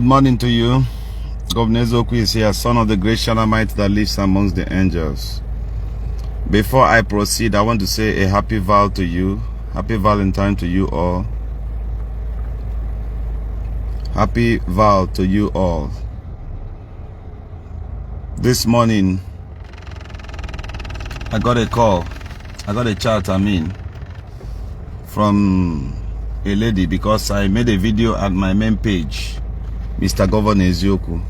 morning to you. Governor Ezoku is here, son of the great Shanamite that lives amongst the angels. Before I proceed, I want to say a happy Val to you. Happy Valentine to you all. Happy Val to you all. This morning, I got a call. I got a chat, from a lady because I made a video at my main page, Mr. Governor Ezoku.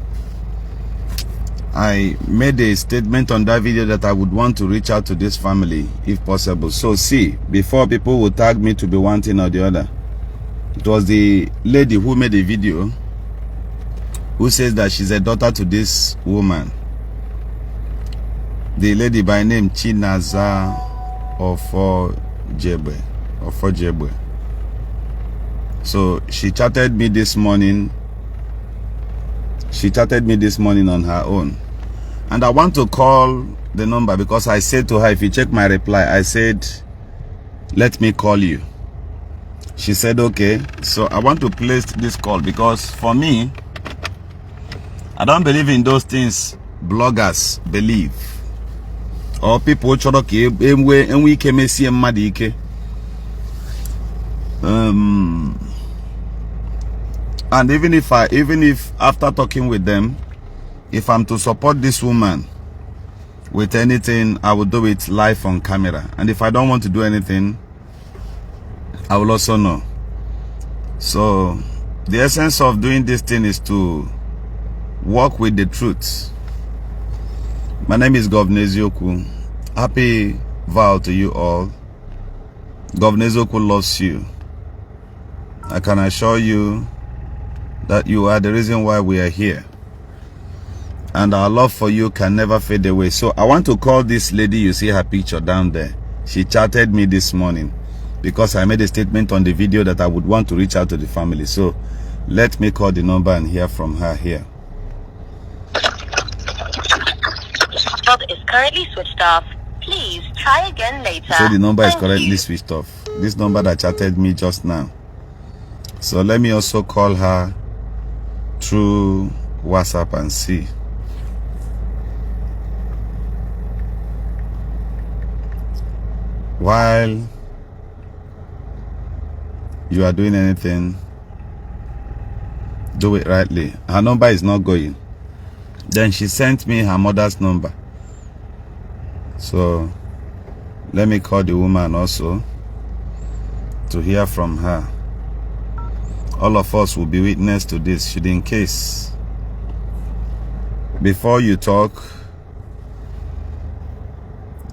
I made a statement on that video that I would want to reach out to this family if possible. So see, before people will tag me to be one thing or the other, it was the lady who made a video who says that she's a daughter to this woman. The lady by name Chinaza Ofojebe. So she chatted me this morning. She chatted me this morning on her own. And I want to call the number because I said to her, if you check my reply, I said, let me call you. She said, okay. So I want to place this call because for me, I don't believe in those things bloggers believe. Or people and even if after talking with them, if I'm to support this woman with anything, I will do it live on camera. And if I don't want to do anything, I will also know. So the essence of doing this thing is to work with the truth. My name is Governor Ezoku. Happy Val to you all. Governor Ezoku loves you. I can assure you that you are the reason why we are here. And our love for you can never fade away. So I want to call this lady, you see her picture down there. She chatted me this morning because I made a statement on the video that I would want to reach out to the family. So let me call the number and hear from her here. Is currently switched off. Please try again later. So the number is currently switched off. This number that chatted me just now. So let me also call her through WhatsApp and see. While you are doing anything, do it rightly. Her number is not going. Then she sent me her mother's number. So let me call the woman also to hear from her. All of us will be witness to this, should in case. Before you talk,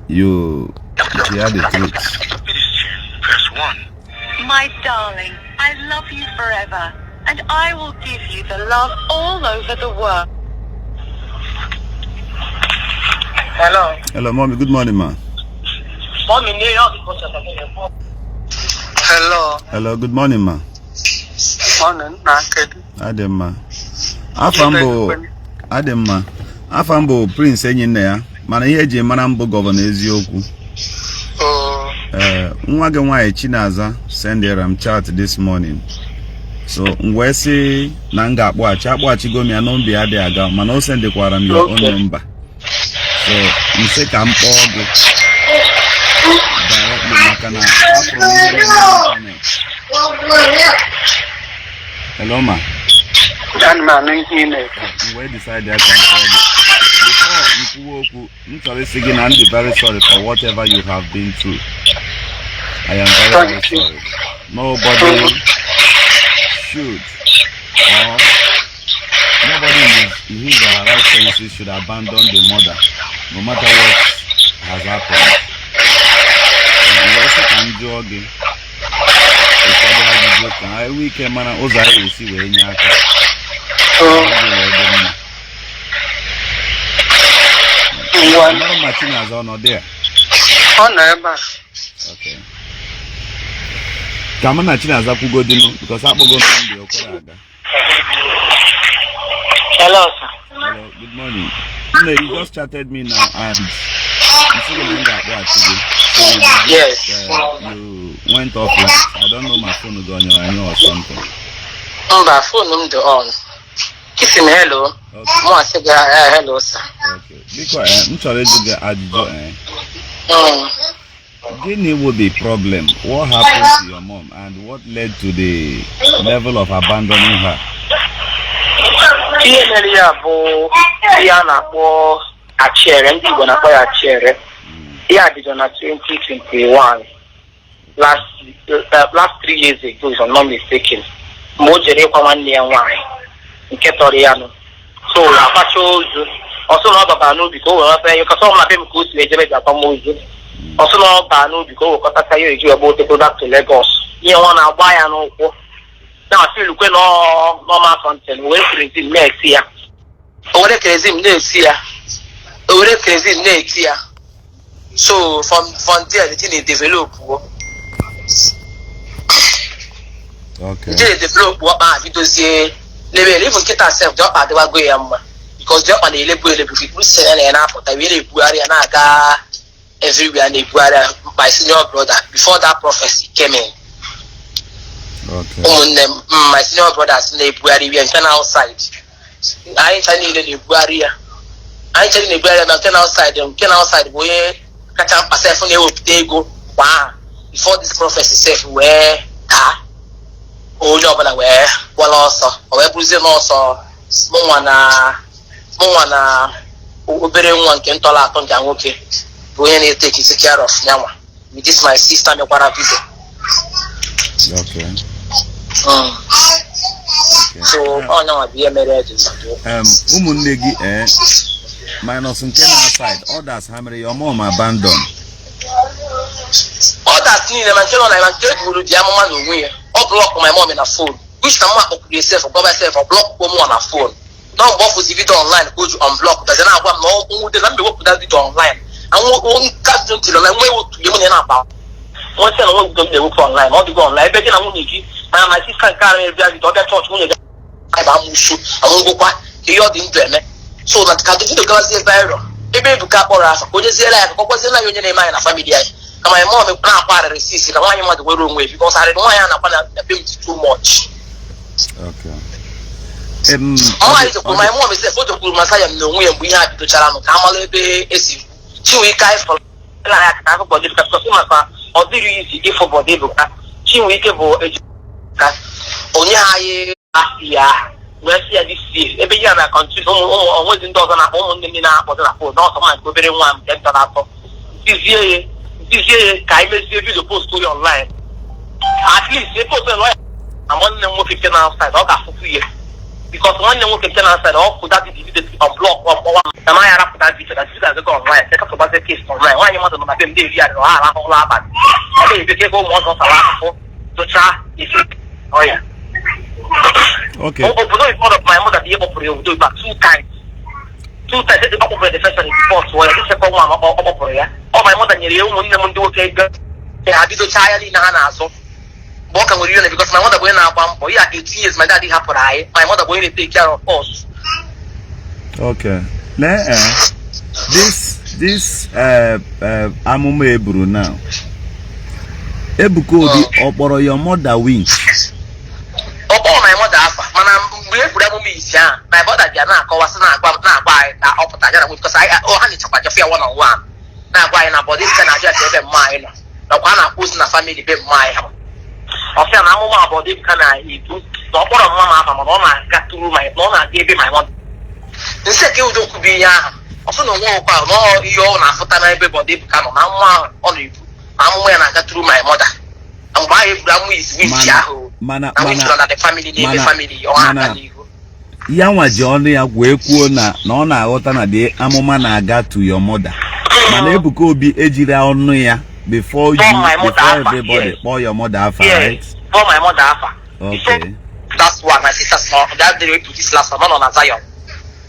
you hear the truth. Press 1. My darling, I love you forever, and I will give you the love all over the world. Hello. Hello, mommy. Good morning, ma. Hello. Hello, good morning, ma. Morning, Ademma. Afambo Prince Enyine ya. Mana ihe eji mara mbụ Governor Ezoku. Nwa gị nwaanyị Chinaza sendera m chat this morning. So ngwe si na nga akpọghachigo m ya nọmba ya dị aga mana o sendekwara m your own number. So nse ka m kpọọ gị directly maka na hello ma. We decided I can call you. Before I'm very sorry for whatever you have been through. I am very sorry. Nobody should, or nobody in his or her right senses should abandon the mother, no matter what has happened. You also can do again. I weekend man, Oza see where you are. No machine is on there. Okay. Come on, China Zapu Dino because I go to the Hello, sir. Hello, good morning. You just chatted me now and you see that Yes. You went off. I don't know, my phone is on your or something. My phone on the on. Kissing hello. More say hello sir. Okay. Because I'm sorry to get Guinea would be problem. What happened to your mom and what led to the level of abandoning her? Attire, Ndi Igbo na Attire. Yeah, did on 2021. Last 3 years ago, if I'm not mistaken. Mojere kwa nwanne ya nwanyị nke Toriano. So I chose also not about no because we are because some of them go to ejebe Japan mozu. Also not about no because we got you you about to go back to Lagos. You want to buy an okpu. Now I feel we no normal content. We crazy next year. We crazy next year. We crazy next year. So from there the thing develop. Okay. They develop what because level even get ourselves just at the way because just on the level we say and after we really buari and aga everywhere and buari my senior brother before that prophecy came in. Okay. My senior brothers in the buari we are outside. I ain't telling you the buari. I ain't telling you the buari I'm outside them outside boy catch up myself on the go wow before this prophecy said where oh no but where well also or Brazil also Mwana obere nwa nke ntola atọ nke nwoke bụ onye na-take care of nyanwa with this my sister mekwara video. Okay. So on nyanwa be married ụmụnne gị minus nke na side others ha mere your mom abandon. Others need them and tell on like gburu di amụma na onwe ya. Or block my mom in a phone. Which can mark up yourself or go myself or block one on a phone. Now go for the video online, go to unblock. There's an album no there's not work with that video online. And one cut until like way to you in about. One thing I want to work online, not to go online. But then I want to and my sister carry the other church when you I won't go quite you didn't so that can do the girls viral. Ebe Ebuka Obi go just say like what was like your name in a family. My mom is not part of the system. I want you to go wrong way because I don't want to pay too much. Okay. My mom is a photo of Masaya no way we have to challenge Kamalebe is 2 weeks for like I body because or do you if for body book 2 weeks ago only high Asia where see this year every year I continue almost in dozen at home in a phone not someone go very one this year I may see the post story online. At least they post a lawyer. I'm one of them working outside. I'll for 2 years. Because one of them working outside, I'll put that video on block or am I up that video that you guys go online? Take up about the case online. Why you want to know my family? I don't know. Okay, if you take home once or to try oh yeah. Okay. Oh, no, it's one of my mother be able to do it back 2 times. 2 times the first one is before, so the second one oh my mother nearly won't do okay. I did a child in Hana so walking with you because my mother went out 8 years, my daddy have my mother going to take care of us. Okay. This Amume Ebru now. Ebuka Obi or your mother wing. Oh my mother my brother did not call us not buy that opportunity because I only took a fair 1-on-1. Now, why not? But this can I just say mine. The one I put in a family be mine. Okay, I'm more about this can I eat. No, what mama got to my mama gave me my one. The second could be also no more about no you own a foot and everybody become only. I'm when I got through my mother. And why is with Yahoo? Mana the family or Yanwa Johnny Agwekuo na na aghọta na the amụma na-aga to your mother. Mana Ebuka Obi ejiri ọnụ ya before everybody for your mother afa, right? For my mother afa. Okay. That's why my sister's not that day to this last one on Zion.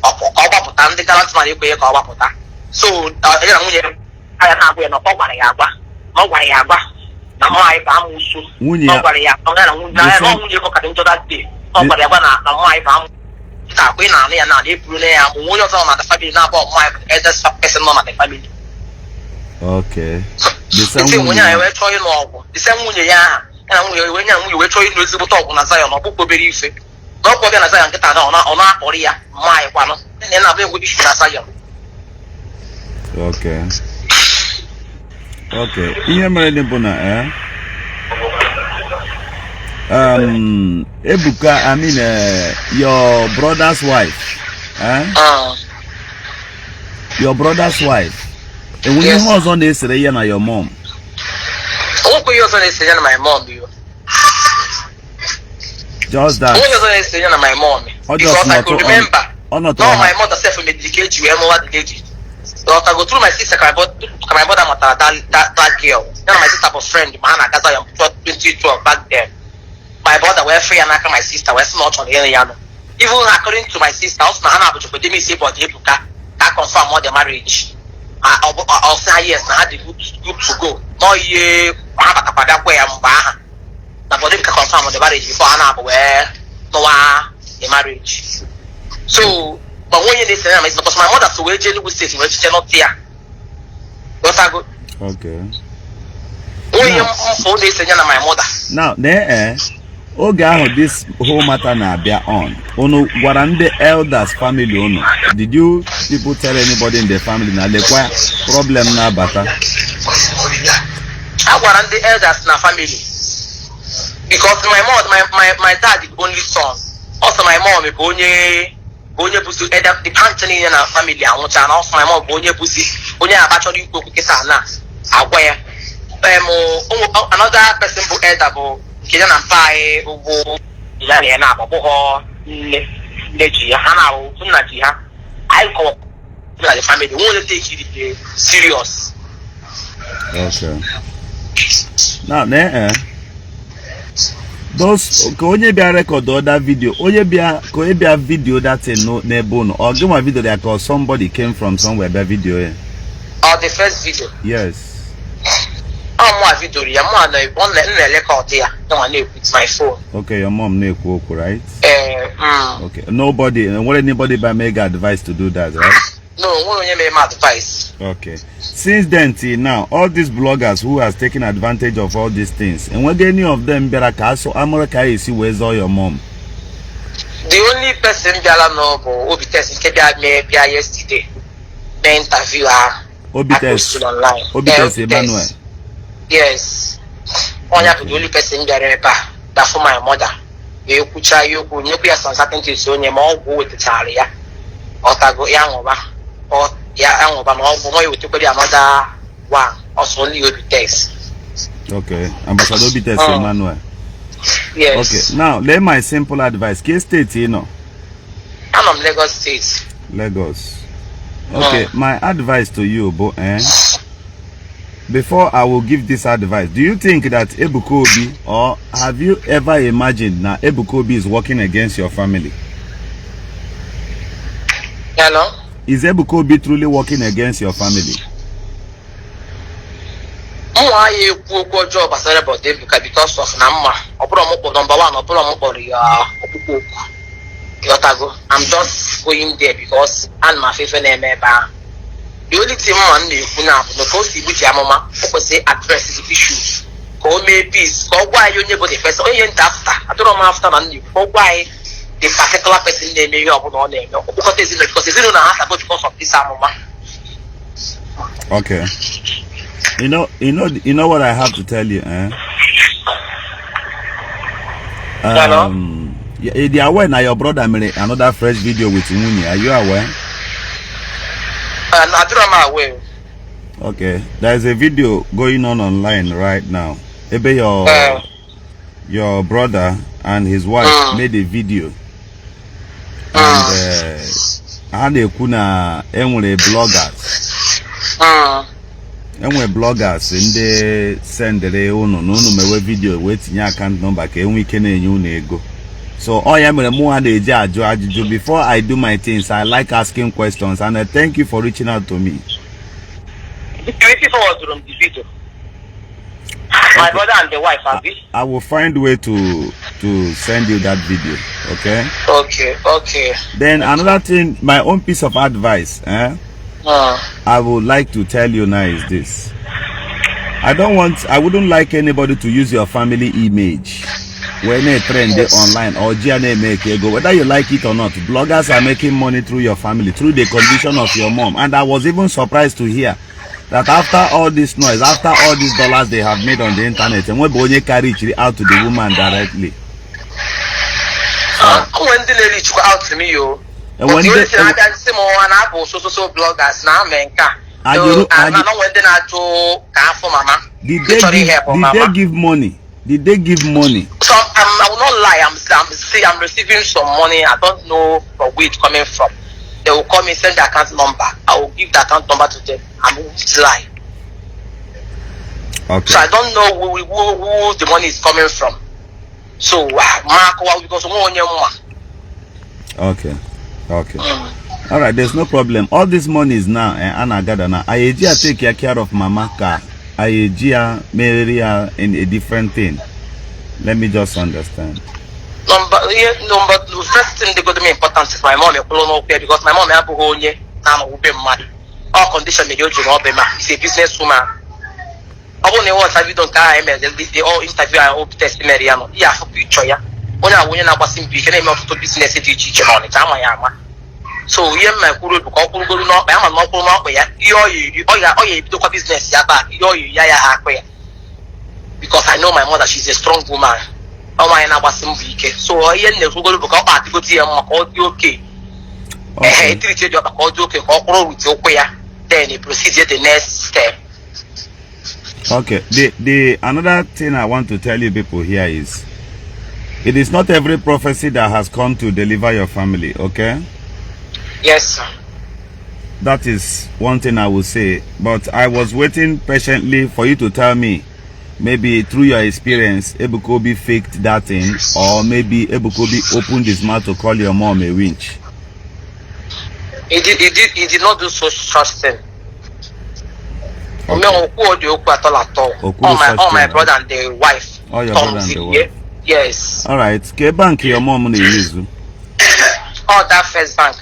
Ọgbapụta ndị gallant man ekwenye ka ọgbapụta. So anya nwunye anya na-agwa na ọgbara ya agba. Ma gwara ya agba. Na mwa ibe amusu. Nwunye gwara ya na nwunye ko ka ntọ that day. Ọgbara ya agba na mwa ibe amusu. Ta kwe na ya na epuru na ya nwunye ọzọ na the family na abọ mwa eldest person na the family. Okay. The same when I went to you the same when you are and we went to you ezigbo talk na Zion ọkpụkpọ bere ife No problem na say nkita na ona akpori ya mai kwa no. Na be we issue na say. Okay. Okay. Ihe mere ni bụ na Ebuka, I mean your brother's wife. Your brother's wife. And when you was on this na your mom. Oh, you was on this na my mom you. Just that. Oh, you was on this na my mom. Because I could remember. No, my mother said for medicate you what the lady. So I go through my sister, my brother matter that girl. Then my sister was friend, man, I got 2012 back then. My brother were free and my sister was not on the yano. Even according to my sister, also Hannah but me say about Ebuka, that confirm all the marriage. I'll say yes, I had the good to go. No ye that way I'm back. Now but Ebuka confirm on the marriage before Hannah were no the marriage. So but when you listen, because my mother so well with state where she not here. What's that good? Okay. When you listen to my mother. Now there oge ahụ this whole matter na abịa on. Unu gwara ndị elders family unu. Did you people tell anybody in the family na lekwa problem na abata? I gwara ndị elders na family. Because my mom, my dad is the only son. Also my mom is onye busi elder the country in na family anwụcha na also my mom bụ onye busi onye abachọrọ ikwu okwu kesa na agwa ya. Another person bụ elder bụ Kenya na pai ugo ilani na ababoho nne ji ha na nna ji ha I call the family won't take it serious. Okay. Now those onye bia record other video onye bia video that no nebo no or give my video there cause somebody came from somewhere by video here. Oh, the first video. Yes. My video, your mom record here. No one with my phone. Okay, your mom right? Okay. Nobody what anybody by make advice to do that, right? No, one make my advice. Okay. Since then till now, all these bloggers who has taken advantage of all these things, and when any of them better so America is where's all your mom? The only person Biala know Obi test maybe yesterday. The interview Obi test online. Obi test Emmanuel. Yes. Onya the only person there that for my mother. You kucha you ku nyekuya uncertainty so nye mo go with the charia. Otago yangoba. Or yangoba no go you to the another one. Also only Obi test. Okay. Ambassador Obi test Emmanuel. Yes. Okay. Now let my simple advice. K state you know. I'm from Lagos State. Lagos. Okay, my advice to you, before I will give this advice, do you think that Ebuka Obi, or have you ever imagined that Ebuka Obi is working against your family? Hello? Is Ebuka Obi truly working against your family? I job as about Ebuka because of number one, I'm just going there because I'm my favorite name. The only thing man now because he which mama say address the issues. Call me peace. Call why you never the person after. I don't know after man. Call why the particular person name you have no name. Because it's not because of this mama. Okay. You know what I have to tell you, Hello? They are aware now your brother made another fresh video with Muni. Are you aware? I'm aware. Okay. There is a video going on online right now. Maybe your brother and his wife made a video. And they kuna bloggers. Bloggers and they send the no video waiting your account number we can ego. So I am more before I do my things. I like asking questions and I thank you for reaching out to me. My brother and the wife, I will find a way to send you that video. Okay? Okay. Then another thing, my own piece of advice, I would like to tell you now is this. I wouldn't like anybody to use your family image when they trend online or GNA make ego, whether you like it or not, bloggers are making money through your family, through the condition of your mom. And I was even surprised to hear that after all this noise, after all these dollars they have made on the internet, and when they carry it out to the woman directly. When the lady took out to me, you. And when they say I can see more and I also bloggers now, man. I don't want them to for mama. Did they give money? Did they give money? So I will not lie. I'm receiving some money. I don't know from where it's coming from. They will call me, send the account number. I will give the account number to them. I won't lie. Okay. So I don't know who the money is coming from. So because okay. Okay. All right. There's no problem. All this money is now. Anna Gadana. I take care of Mama Ka. I marry in a different thing. Let me just understand. But the first thing they got to be important is my mom. Because my mom have all condition is a business woman. I only want to don't they all interview and all testimony. Yeah, for picture. When I was in business, so yeah, my guru to call no, I'm not business, because I know my mother, she's a strong woman. So I then he proceeded the next step. Okay. The another thing I want to tell you people here is it is not every prophecy that has come to deliver your family, okay? Yes, sir. That is one thing I will say. But I was waiting patiently for you to tell me, maybe through your experience, Ebuka Obi faked that thing, or maybe Ebuka Obi opened his mouth to call your mom a winch. He did not do such thing. Okay. All my brother and the wife. Oh, your brother and the wife. Yes. All right. K bank your mom money use. Oh, that first bank,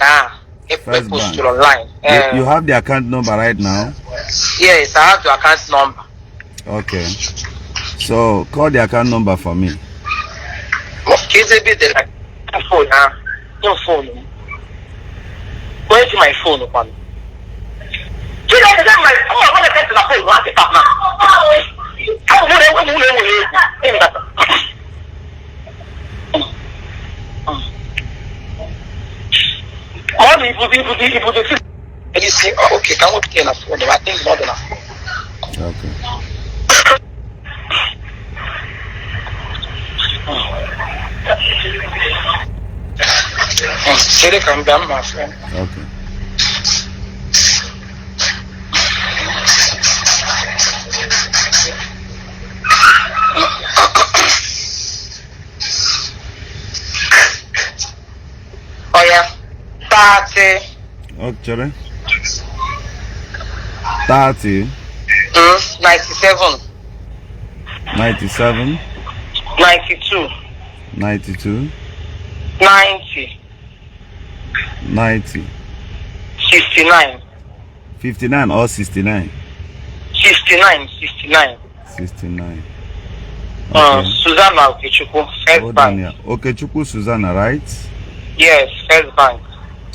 First post bank. online. You have the account number right now? Yes, I have the account number. Okay. So call the account number for me. Okay, the phone, your phone. Where's my phone? You see, okay, can we get a phone? I think not enough. Okay. Say they can be my friend. Okay. Oh yeah, 30. Okay. 30. 97. 97. 92. 92. 90. 90. 69. 59 or 69? 69. 69. 69. Okay. Susanna Okechukwu, First Bank. Okechukwu Susanna, right? Yes, First Bank.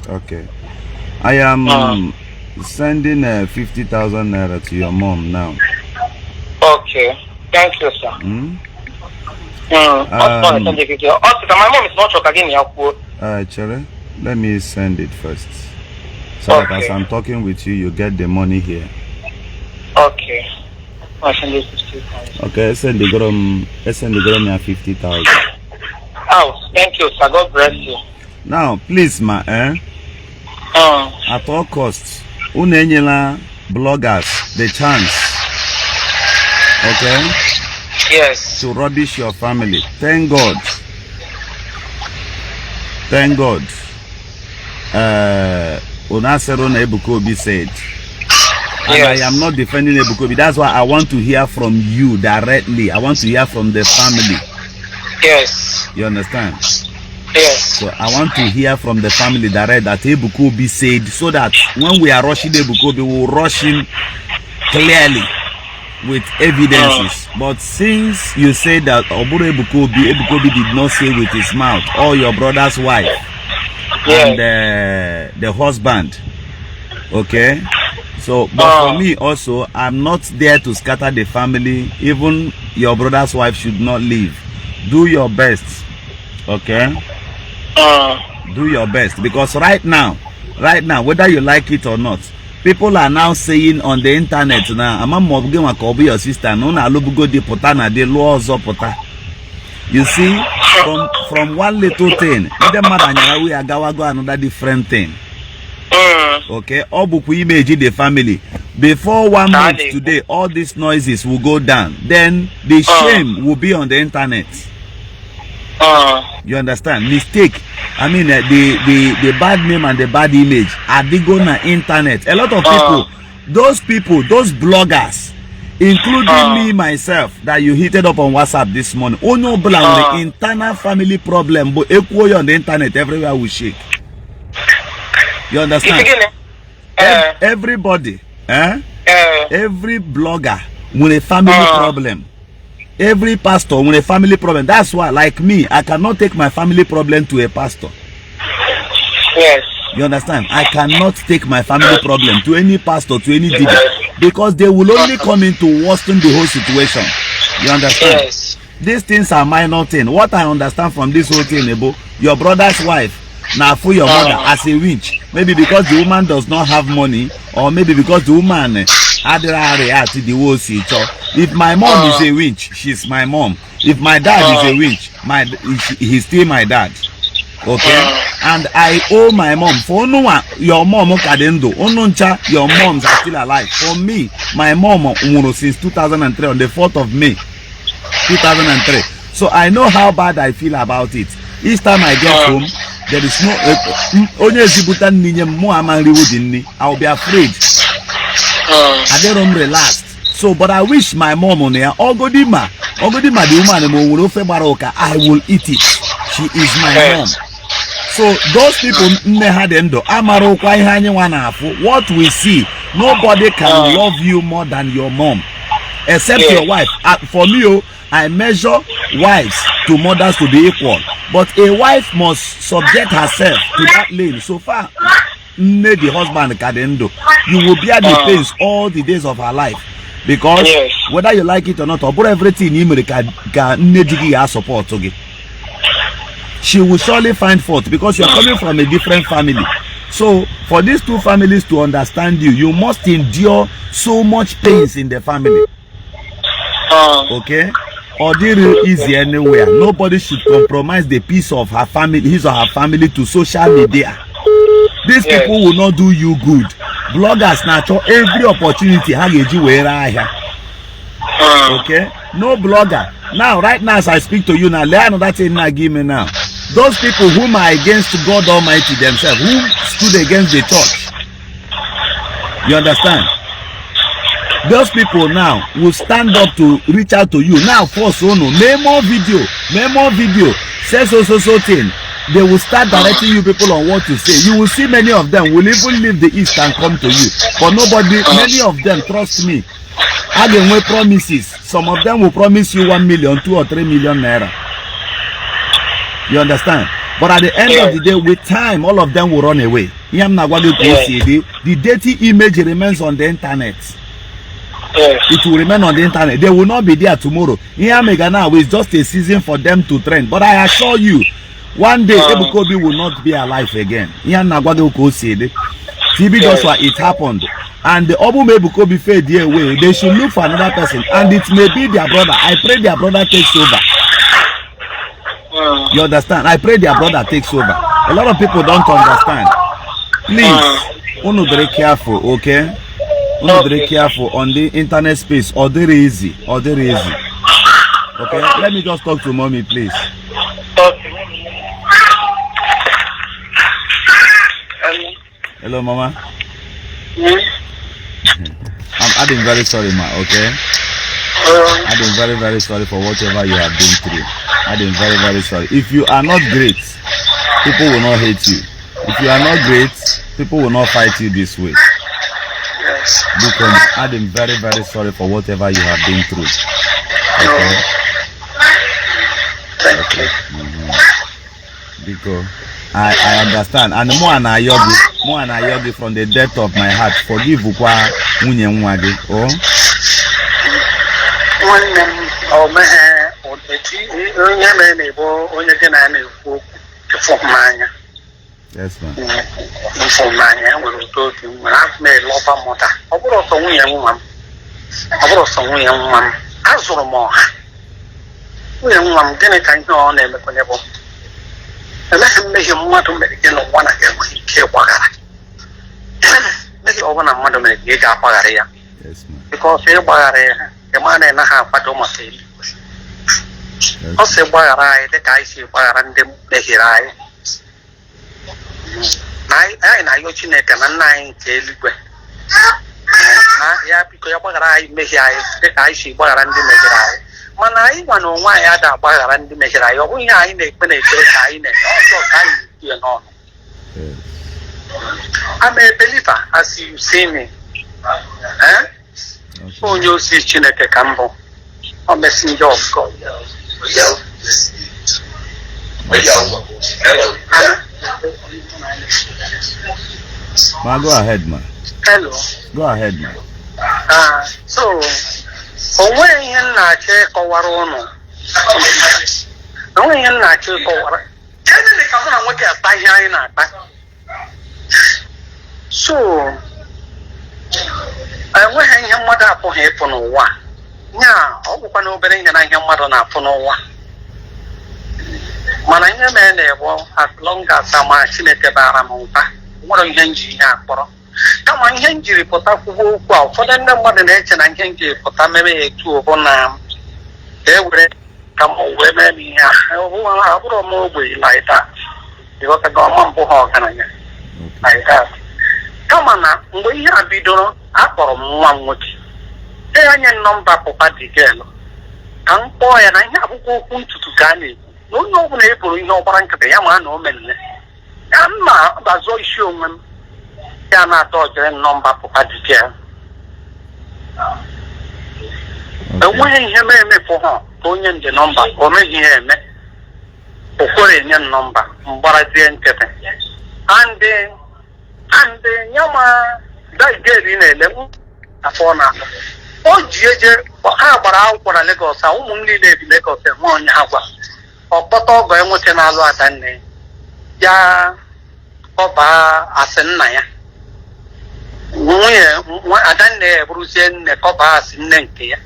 Okay. I am sending 50,000 naira to your mom now. Okay. Thank you, sir. My mom is not talking again. Chere, let me send it first. So that as I'm talking with you, you get the money here. Okay. I send it 50,000. Okay, send the grom 50,000. Oh, thank you, sir. God bless you. Now, please, at all costs, unenyela bloggers the chance, okay? Yes. To rubbish your family. Thank God. Thank God. Onaserona Ebuka Obi said. And yes. I am not defending Ebuka Obi. That's why I want to hear from you directly. I want to hear from the family. Yes. You understand? Yes. So I want to hear from the family direct that Ebuka Obi said, so that when we are rushing Ebuka Obi, we will rush him clearly. with evidences. But since you say that Oburu Ebuka Obi did not say with his mouth, or your brother's wife and the husband, okay? So, but for me also, I'm not there to scatter the family. Even your brother's wife should not leave. Do your best, okay? Do your best, because right now, whether you like it or not, people are now saying on the internet now, your sister, you see, from one little thing, we are going another different thing. Okay, Obuku image the family. Before 1 month today, all these noises will go down. Then the shame will be on the internet. You understand? Mistake. I mean, the bad name and the bad image are they going on the internet? A lot of people, those bloggers, including me myself, that you heated up on WhatsApp this morning. Oh no, the internal family problem, but equally on the internet, everywhere we shake. You understand? Everybody, every blogger with a family problem. Every pastor with a family problem. That's why, like me, I cannot take my family problem to a pastor. Yes. You understand? I cannot take my family problem to any pastor, to any leader, because they will only come in to worsen the whole situation. You understand? Yes. These things are minor things. What I understand from this whole thing, Ebo, your brother's wife, now for your mother as a winch, maybe because the woman does not have money, or maybe because the woman if my mom is a winch, she's my mom. If my dad is a winch, he's still my dad. Okay, and I owe my mom. For no one, your mom your moms are still alive. For me, my mom since 2003 on the 4th of May 2003. So I know how bad I feel about it. Each time I get home, there is no I'll be afraid. I don't relax. So, but I wish my mom on there, Ogodima the woman, I will eat it. She is my mom. So those people, what we see, nobody can love you more than your mom, except your wife. For me, I measure wives to mothers to be equal, but a wife must subject herself to that lane. So far, the husband kadendo, you will bear the pains all the days of her life, because whether you like it or not, or everything in support. She will surely find fault, because you are coming from a different family. So for these two families to understand you, you must endure so much pains in the family. Okay, or deal easy anywhere. Nobody should compromise the peace of her family, his or her family, to social media. These people will not do you good. Bloggers natural every opportunity. Okay, no blogger. Now, right now, as I speak to you now, let another thing now give me now. Those people whom are against God Almighty themselves, who stood against the church. You understand? Those people now will stand up to reach out to you. Now, force no, make more video, say so thing. They will start directing you people on what to say. You will see many of them will even leave the east and come to you. But nobody, many of them, trust me, again with promises. Some of them will promise you 1 million, 2 or 3 million naira. You understand? But at the end of the day, with time, all of them will run away. The dirty image remains on the internet. It will remain on the internet. They will not be there tomorrow. Now is just a season for them to trend. But I assure you, one day Ebuka Obi will not be alive again. TB Joshua, it happened. And the Obum Ebuka Obi fade away. They should look for another person. And it may be their brother. I pray their brother takes over. You understand? I pray their brother takes over. A lot of people don't understand. Please, be very careful, okay? Be very careful on the internet space. Or they're easy. Okay? Let me just talk to mommy, please. Hello, mama. I'm very sorry, ma, okay? I'm very, very sorry for whatever you have been through. I'm very, very sorry. If you are not great, people will not hate you. If you are not great, people will not fight you this way. Because I'm very, very sorry for whatever you have been through. Okay? Thank you. Because I understand. And more and I yogi from the depth of my heart. Forgive Ukwa Munye Mwagi. Oh? Yes, ma'am. Because the man and a half at almost also why the guy see why and the Hirai. I got you neck and a 9 tail. Yeah, because I may the guy see why and the Hirai. Man, I want to why I got why and the Hirai. Oh, yeah, I make penetration. Also, you know. I'm a believer as you see me. Oh, you see Chineke Cambo. A messenger of God. Ma, go ahead, man. Hello. Go ahead, man. So, when you're not check or one, no, you're not check or tell me, come on, what you're buying. So, I went hang mother for him for no one. Now, open opening and I am mother not for no one. Man, I am as long as I'm a Chineke Baramonta. What are you hanging for? Come on, Henry, report up for the number of nature and Henry for Tammy to a bonam. They would come on women here. Who are more like that? You got a government organ like that. Come on now, we have been doing up or one with a number of party girl. Come boy, and I have to go to Gani. No, able in no branch of the Yaman Omenala. I'm not a so human. Yana dodge a number of party girl. And when he made me for her, going in the number, or making him a Korean number, but I didn't get it. And the Yama that get in a level upon us. Oh, Jay, how about for a Lagos? I only live in Lagos and 1 hour. Or Poto going with an alua than Ya Copa Asenaya. I done there, Brucian, the Copa Sinentia.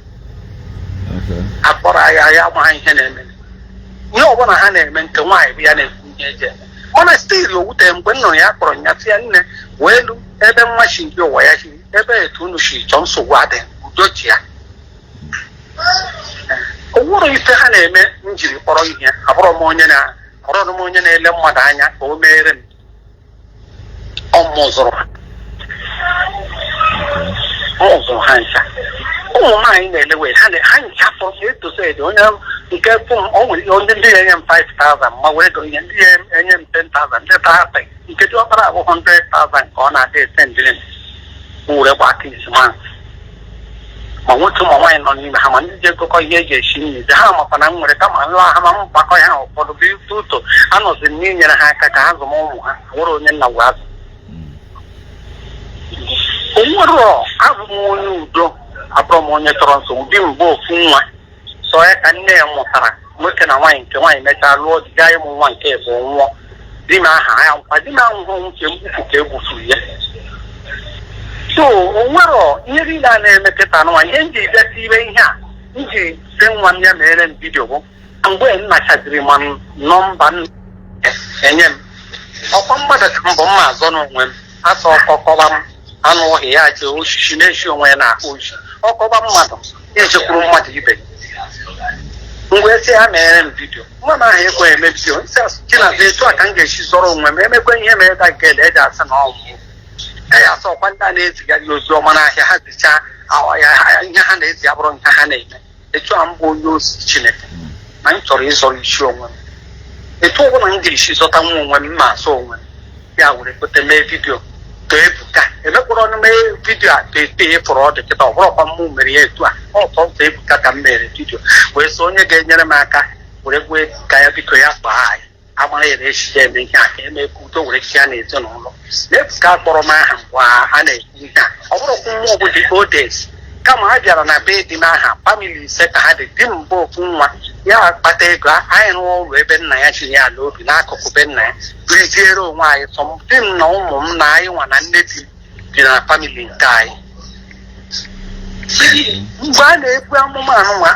I thought I am my enemy. No one had a man to why we are in. Monastery with them when no yapron yatian, well, ever machine your way, ever tunushi, Johnson Waden, Dotia. What are you telling me? Injury for here, Abromoniana, Rodomonian, Madanya, or Maiden. Almost also Hansa. Oh, mine, anyway, Hansa for you to say, don't you? You get from only 5,000, my way going in the 10,000. Let happen. You get over 100,000 on a day, 10 million. Who are walking this month? I want to my mind on him. How many you go here? She the harm of an uncle come and Lam Bakoya for the view to. I was in Union Haka, the moment. What in the was. Overall, I won't do a promonitron, so dim both. So I can name Motara, looking at wine to wine that our Lord Diamond 1K for war. Dima, I did not home to table to you. So, overall, you read an Emetano, and Indy that even here. Indy, send 1 year mail and video. And when my Sadriman, non ban, and then, upon mother come from my zone when I saw Cocolam, I know he had to she nation when I push. Or Cobam Madam, it's a room what you pay. We say I'm a video. One I have a video. Says, Killa, they so I can get she's all when maybe when you made that get it as an all. I saw 1 day to get your Zomana has the chat. Our hand is Yabron Kahane. The Chambo use Chinek. I'm sorry, sure. The 2 English is what I'm when my soul. Yeah, we put the video. to Ebuka emekwara ọnụ mee vidio a tete fọrọ ọdụ kịta ọ bụrụkwa mmụ mere ya etu a ọtọ Ebuka ka m mere vidio wee so onye ga-enyere m aka were gwe ka ya biko ya kpaa anyị amara ya eshije eme ihe a ka eme ka udo were chia na ezinụlọ Ebuka kpọrọ m aha mgbe a na-ekwu ihe a ọ bụrụkwa mmụọ bụ the old days kama ha bịara na be dị n'aha famili ise ka ha dị di mbụ ofu nwa ya akpata ego anyị rụọ ụlọ ebe nna ya ji ya ala obi n'akụkụ be nna ya biriziere onwe anyị sọ di m na ụmụ m na anyị nwa na nne di bi na famili nke anyị mgbe a na-ekwu amụmanụ nwa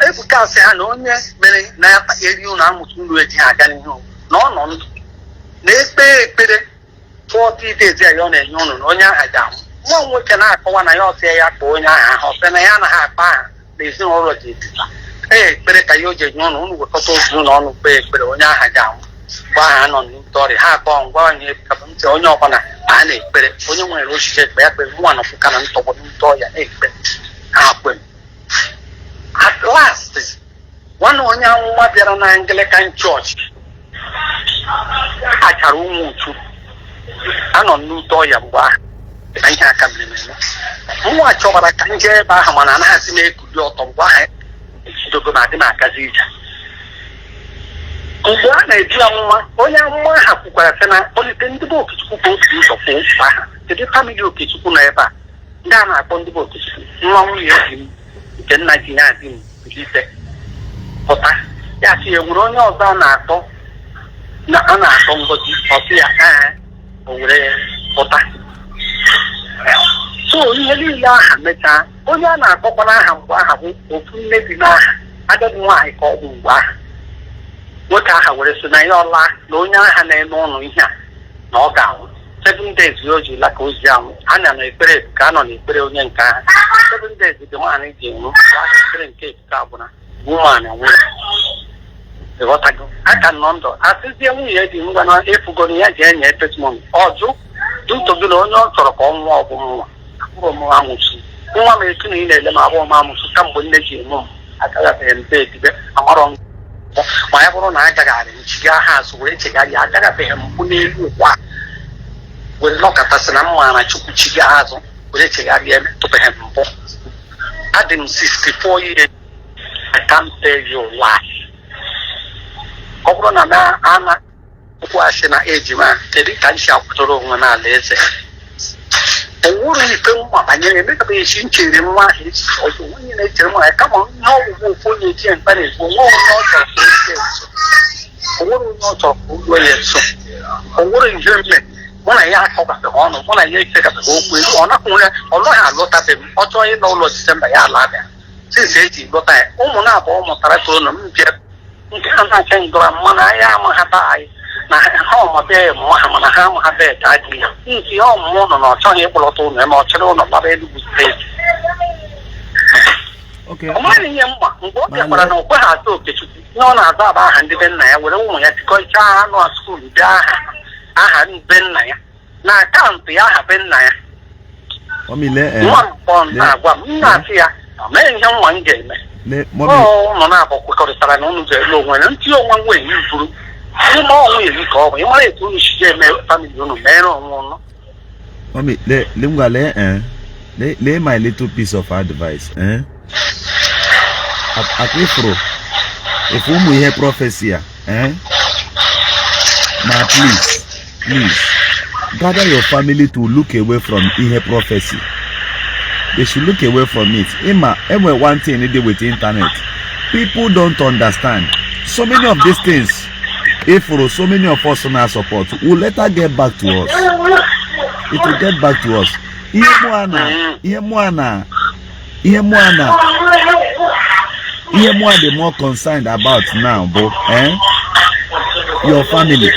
Ebuka sị ha na onye mere na eri ụlọ amụtụ ụlọ ejighị aga n'ihu na ọ nọ ndụ na-ekpe ekpere 40 days ya ọ na-enye ụnụ na onye aha ga-anwụ nwa nwoke na-akọwa na ya ọsịa ya kpọọ onye aha ahụ ọsịa na ya anaghị akpa aha na ezinụlọ ji etita ekpere ka ya o ji enye ụnụ ụnụ wekọta ozu ụlọ ọnụ kpee ekpere onye aha ga-anwụ mgbe aha nọ n'ute ọrịa ha akpọ ngwa onye ntị onye ọbụla a na-ekpere onye nwere ochiche ekpe ya kpere nwa nọfụka na ntọgbọ n'ute ọrịa na-ekpere ha kwe at last nwanne onye amụma bịara na Anglican Church achara ụmụ uchu anọ n'ute ọrịa mgbe ahụ ihe aka mere nwa chọbara ka nje ebe ahụ mana anaghịzi m ekuli ọtọ mgbe ahụ dogo ma adị m akazi ije mgbe a na-eji amụma onye amụma ha kwukwara sị na kpọlite ndị bụ Okechukwu ka otu ụzọ kwụ mkpa ha kedu famili Okechukwu nọ ebe a ndị a na-akpọ ndị bụ Okechukwu nwa nwunye di m nke nna ji ya di m bilite pụta ya si enwere onye ọzọ a na-akpọ Ngozi ọsị ya o were pụta so ihe niile aha mechaa onye a na-akpọkwana aha mgbe aha bụ ofu nne dị n'aha agadi nwaanyị ka ọ bụ mgbe aha nwoke aha were so na ya ọla na onye aha na-eme ụnụ ihe a na ọ ga-anwụ 7 days o ji la ka ozi anwụ a na n'ekpere Ebuka anọ n'ekpere onye nke aha 7 days dị nwaanyị ji enwu ahụ ekpere nke Ebuka bụ na nwaanyị nwụrụ ịghọtago aka nọ ndụ asịzie nwunye dị ngwa na efugoro ya ji enye testimony ọjụ ntogolo onye ọ chọrọ ka ọ nwụọ ọgwụ nwa abụrụ m amụsụ nwa m etu na ị na-ele m abụọ m amụsụ kamgbe nne ji eme m agagabeghị mbe edibe amarọ m ma ya bụrụ na agagharị nchiga ha azụ were chegharị agagabeghị mbụ n'elu ụwa were nọkọtasị na mma na Chukwu chiga azụ were chegharị emetụbeghị mbụ adị m 64 years I can't tell you why ọ bụrụ na ana kwasị na ejima kedu ka nsi akwụtoro onwe n'ala eze onwuru ife mma banyere emekaba esi nchere nwa ahụ echi ọzọ nwunye na-echere nwa ya kama ihe ọgwụgwụ ofu onye eji mkpa na-egbu onwe onye ọ chọrọ ka onwere onye ọ chọrọ ka ugbo ya nso onwere ihe mme mụ na ya akọgabeghị ọnụ mụ na ya ekegabeghị okwu elu ọ nakwụnye ọ naghị alụtabeghị m ọ chọọ ịnọ ụlọ Disemba ya ala abịa since eji lụta ya ụmụ na-abụọ mụtara ka ụlọ m bịa nke ha na-acha ndọrọ mmanụ anya amaghaba anyị na ha ọmabeghị mma ha mana ha amaghaba ka adị ya nke ya ọmụmụ ụlọ na ọ chọghị ịkpọlọta ụlọ eme ọ chịrị ụlọ gbara Enugu steeti ọ maghị ihe mma mgbe ọ bịakwara na okwe ha atọ Okechukwu ihe ọ na-azụ aba aha ndị be nna ya were ụmụ ya tikọchaa anụ skuulu bịa aha be nna ya na akaụntụ ya aha be nna ya nwa mkpọ na-agwa m na-asị ya mee ihe nwa m ga-eme ụnụ na-abụ kwekọrịtara na ụnụ ga-ele onwe na ntị onwe nwee ifuru ịma ọnwụ eri ka ọ bụ ịmara etu unu si eme famili unu mere onwe ụnụ Mommy, lay my little piece of advice. Akwifro, if you hear prophecy, ma please, gather your family to look away from ihe prophecy. They should look away from it. Emma, one thing they do with the internet. People don't understand. So many of these things, so many of us on our support will later get back to us. It will get back to us. Ihe more the more concerned about now, but your family.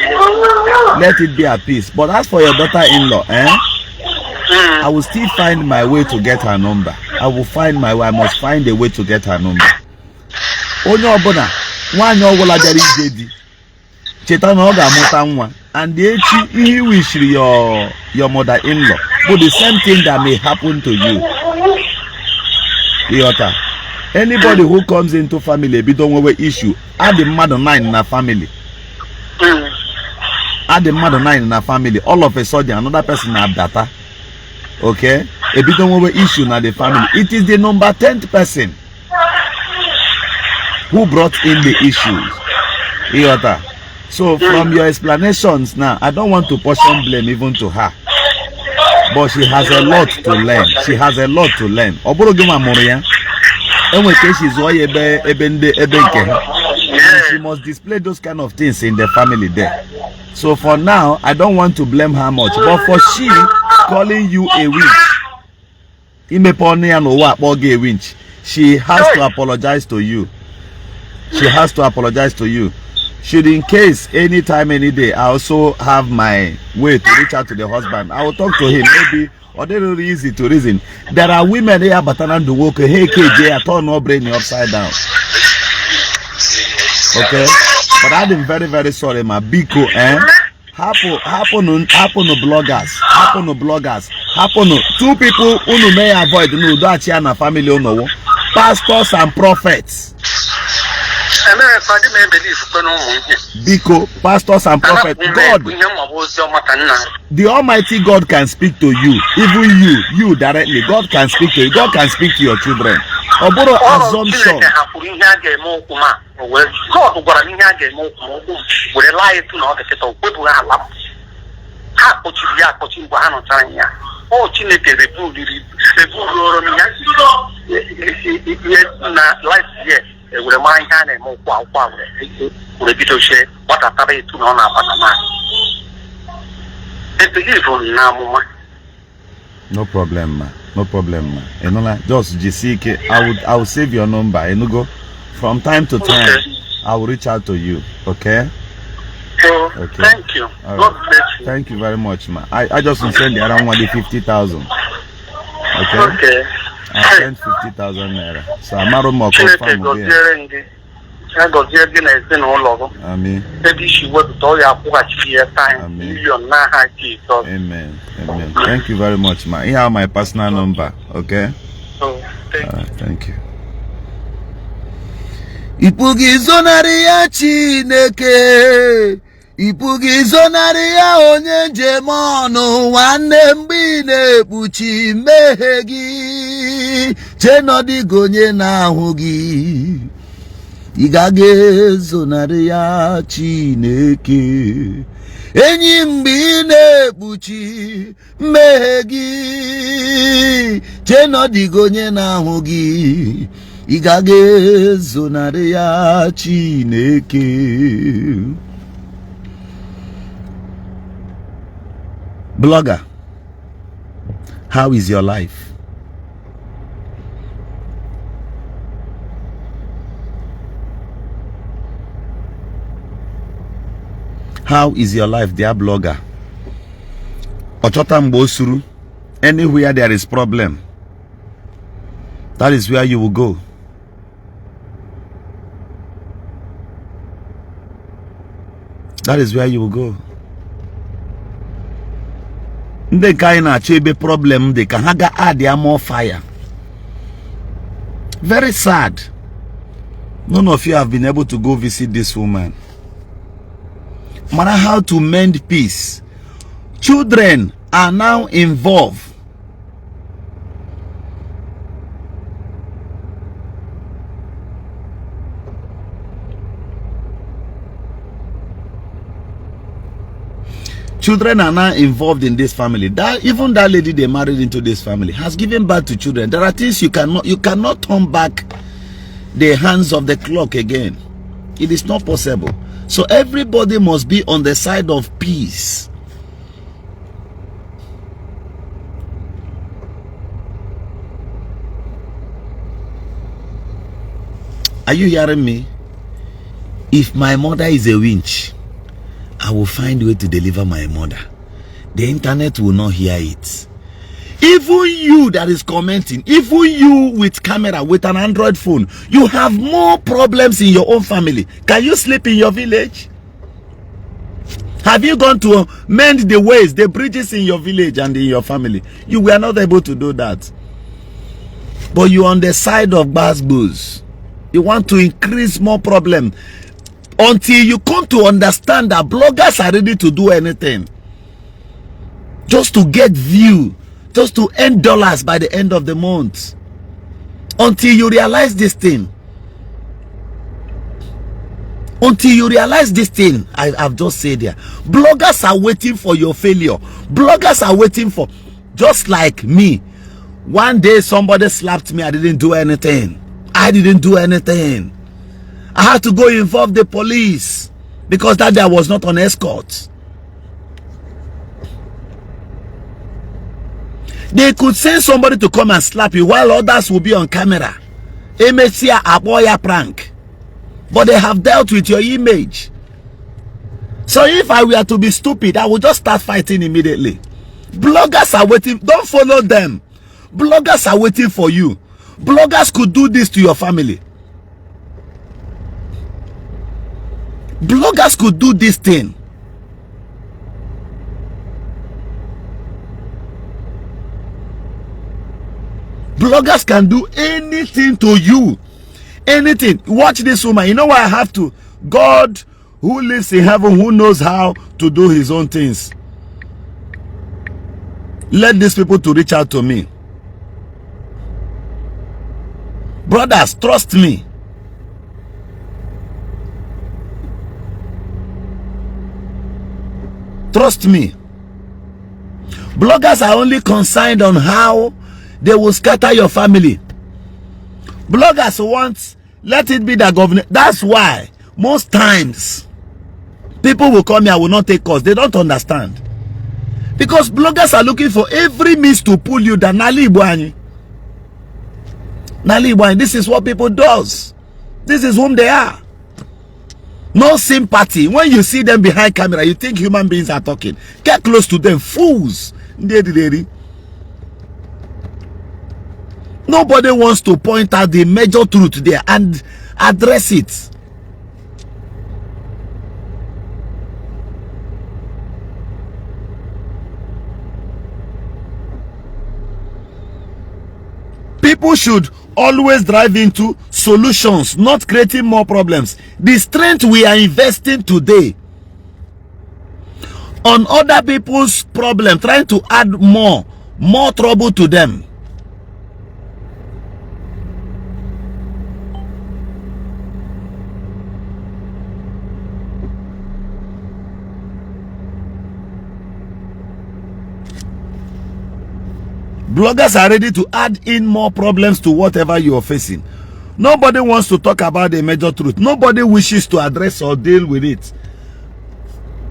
Let it be at peace. But as for your daughter-in-law, I will still find my way to get her number. I will find my way. I must find a way to get her number. Onye ọbụla nwanyị ọbụla bịara ije di cheta na ọ ga-amụta nwa, and echi ihe wish your mother-in-law but the same thing that may happen to you. Anybody who comes into family bido nwewe issue, add the mmadụ 9 na family. had the mother 9 in a family. All of a sudden, another person have data. Okay? A bit of an issue in the family. It is the number 10th person who brought in the issues. So from your explanations now, I don't want to portion blame even to her. But she has a lot to learn. She has a lot to learn. She must display those kind of things in the family there. So for now, I don't want to blame her much. But for she calling you a witch, she has to apologize to you. She has to apologize to you. Should in case anytime, any day, I also have my way to reach out to the husband, I will talk to him. Maybe or they really easy to reason. There are women here but I do work. Hey KJ, I turn no brain upside down. Okay? But I'm very, very sorry, my Biko, happen to bloggers. Happen to 2 people who may avoid no Dachiana family no pastors and prophets. Biko, pastors and prophets. God, the Almighty God can speak to you. Even you directly. God can speak to you. God can speak to your children. Oboro assumption. No problem, ma. No problem, ma. You know, just GCK. I will save your number. And go from time to time. I will reach out to you. Okay. Okay. Thank you. Right. God bless you. Thank you very much, ma. I just send around 50,000. Okay. Okay. I sent 50,000 naira. So I'm not more confirm again. Amen. Amen. Amen. Thank you very much, ma. You have my personal number, okay? Thank you. Ipugi zonari ya Chineke, Ipugi zonari ya onye njem ọnụ nwanne mgbe na-ekpuchi mmehie gị, chenọdịgo onye na-ahụ gị. Ị gaghị ezonarị ya Chineke, enyi mgbe ị na-ekpuchi mmehie gị, chenọdịgo onye na-ahụ gị. Ị gaghị ezonarị ya Chineke. Blogger, how is your life? How is your life, dear blogger? Ochotambo, anywhere there is problem, that is where you will go. That is where you will go. The kind of problem, they can add their more fire. Very sad. None of you have been able to go visit this woman. No matter how to mend peace, children are now involved. Children are now involved in this family. Even that lady they married into this family has given birth to children. There are things you cannot turn back the hands of the clock again. It is not possible. So everybody must be on the side of peace. Are you hearing me? If my mother is a winch, I will find a way to deliver my mother. The internet will not hear it. Even you that is commenting, even you with camera, with an Android phone, you have more problems in your own family. Can you sleep in your village? Have you gone to mend the ways, the bridges in your village and in your family? You were not able to do that. But you're on the side of Basbos. You want to increase more problem. Until you come to understand that bloggers are ready to do anything just to get view, just to earn dollars by the end of the month. Until you realize this thing. Until you realize this thing, I've just said there. Bloggers are waiting for your failure. Bloggers are waiting for, just like me. One day somebody slapped me, I didn't do anything. I didn't do anything. I had to go involve the police because that day I was not on escort. They could send somebody to come and slap you while others will be on camera. Emesia Aboya prank. But they have dealt with your image. So if I were to be stupid, I would just start fighting immediately. Bloggers are waiting. Don't follow them. Bloggers are waiting for you. Bloggers could do this to your family. Bloggers could do this thing. Bloggers can do anything to you. Anything. Watch this woman. You know why I have to? God who lives in heaven, who knows how to do his own things. Let these people to reach out to me. Brothers, trust me. Trust me. Bloggers are only concerned on how they will scatter your family. Bloggers want, let it be the government. That's why most times people will come here, I will not take calls. They don't understand. Because bloggers are looking for every means to pull you down. Nali Igbo. Nali Igbo. This is what people does. This is whom they are. No sympathy. When you see them behind camera, you think human beings are talking. Get close to them. Fools. Nobody wants to point out the major truth there and address it. People should always drive into solutions, not creating more problems. The strength we are investing today on other people's problem, trying to add more trouble to them. Bloggers are ready to add in more problems to whatever you are facing. Nobody wants to talk about the major truth. Nobody wishes to address or deal with it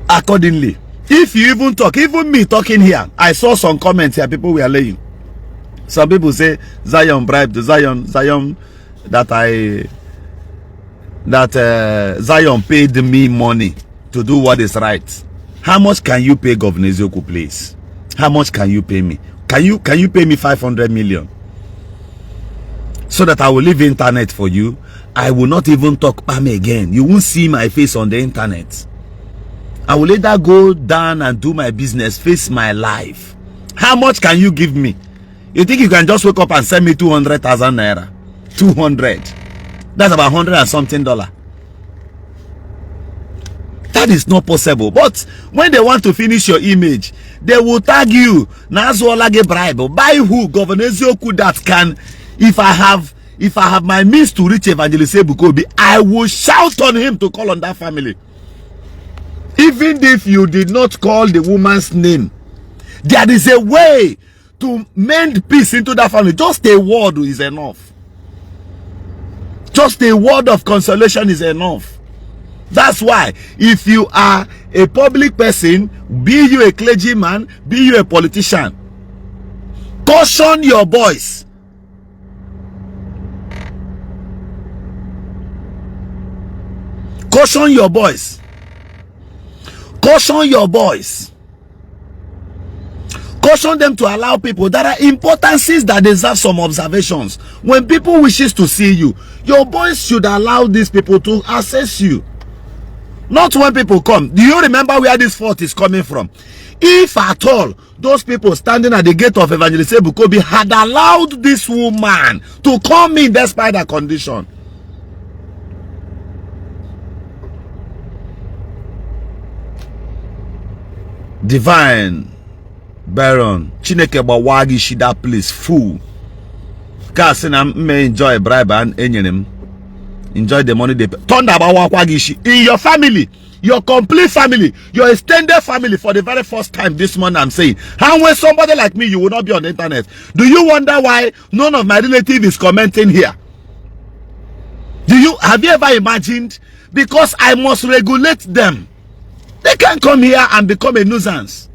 accordingly. If you even talk, even me talking here, I saw some comments here, people were laying. Some people say Zion bribed Zion Zion paid me money to do what is right. How much can you pay Governor Ezeoku, please? How much can you pay me? Can you pay me 500 million so that I will leave internet for you? I will not even talk Pam again. You won't see my face on the internet. I will either go down and do my business, face my life. How much can you give me? You think you can just wake up and send me 200,000 naira? 200. That's about 100 and something dollar. That is not possible. But when they want to finish your image, they will tag you. Nazuolage bribe. By who? Governor Ezeoku that can. If I have my means to reach Evangelist Ebuka Obi, I will shout on him to call on that family. Even if you did not call the woman's name, there is a way to mend peace into that family. Just a word is enough. Just a word of consolation is enough. That's why if you are a public person, be you a clergyman, be you a politician, caution your boys. Caution your boys. Caution your boys. Caution them to allow people. There are importances that deserve some observations. When people wishes to see you, your boys should allow these people to access you. Not when people come. Do you remember where this fault is coming from? If at all those people standing at the gate of Evangelist Ebuka Obi had allowed this woman to come in despite her condition, Divine Baron Chineke Bawagi shi that place full. Cause I may enjoy bribe and enjoy the money they pay. Thunder Bawagishi in your family, your complete family, your extended family for the very first time this morning. I'm saying, how when somebody like me, you will not be on the internet? Do you wonder why none of my relatives is commenting here? Have you ever imagined? Because I must regulate them. They can't come here and become a nuisance.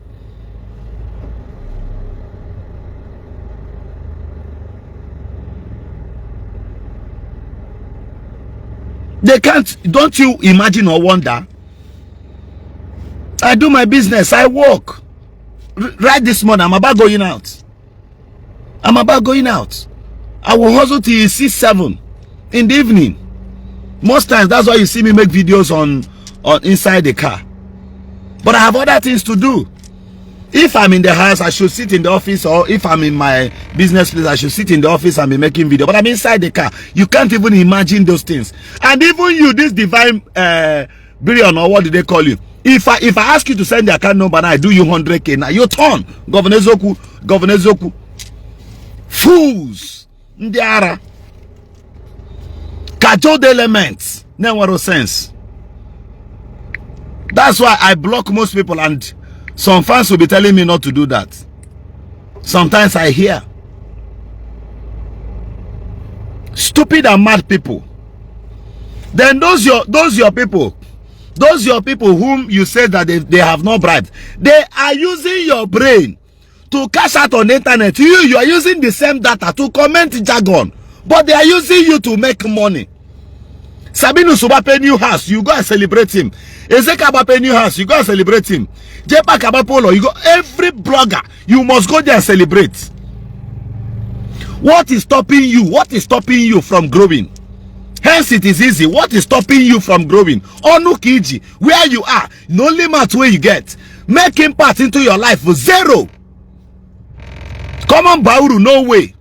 They can't. Don't you imagine or wonder? I do my business. I work. Right this morning, I'm about going out. I will hustle till 6-7 in the evening. Most times, that's why you see me make videos on inside the car. But I have other things to do. If I'm in the house, I should sit in the office, or if I'm in my business place, I should sit in the office and be making video. But I'm inside the car. You can't even imagine those things. And even you, this divine billion, or what do they call you? If I ask you to send the account number and I do you 100K, now you turn. Governor Zoku. Fools. Ndiara. Cajole elements. No sense. That's why I block most people, and some fans will be telling me not to do that. Sometimes I hear stupid and mad people. Then those your people whom you say that they have no bribed, they are using your brain to cash out on the internet. You are using the same data to comment jargon, but they are using you to make money. Sabinu Subape new house, you go and celebrate him. Ezeka Bape new house, you go and celebrate him. Jepa Kabapolo, you go. Every blogger, you must go there and celebrate. What is stopping you? What is stopping you from growing? Hence it is easy. What is stopping you from growing? Onukiji, where you are, no limit where you get. Make impact into your life for 0. Come on, Bauru, no way.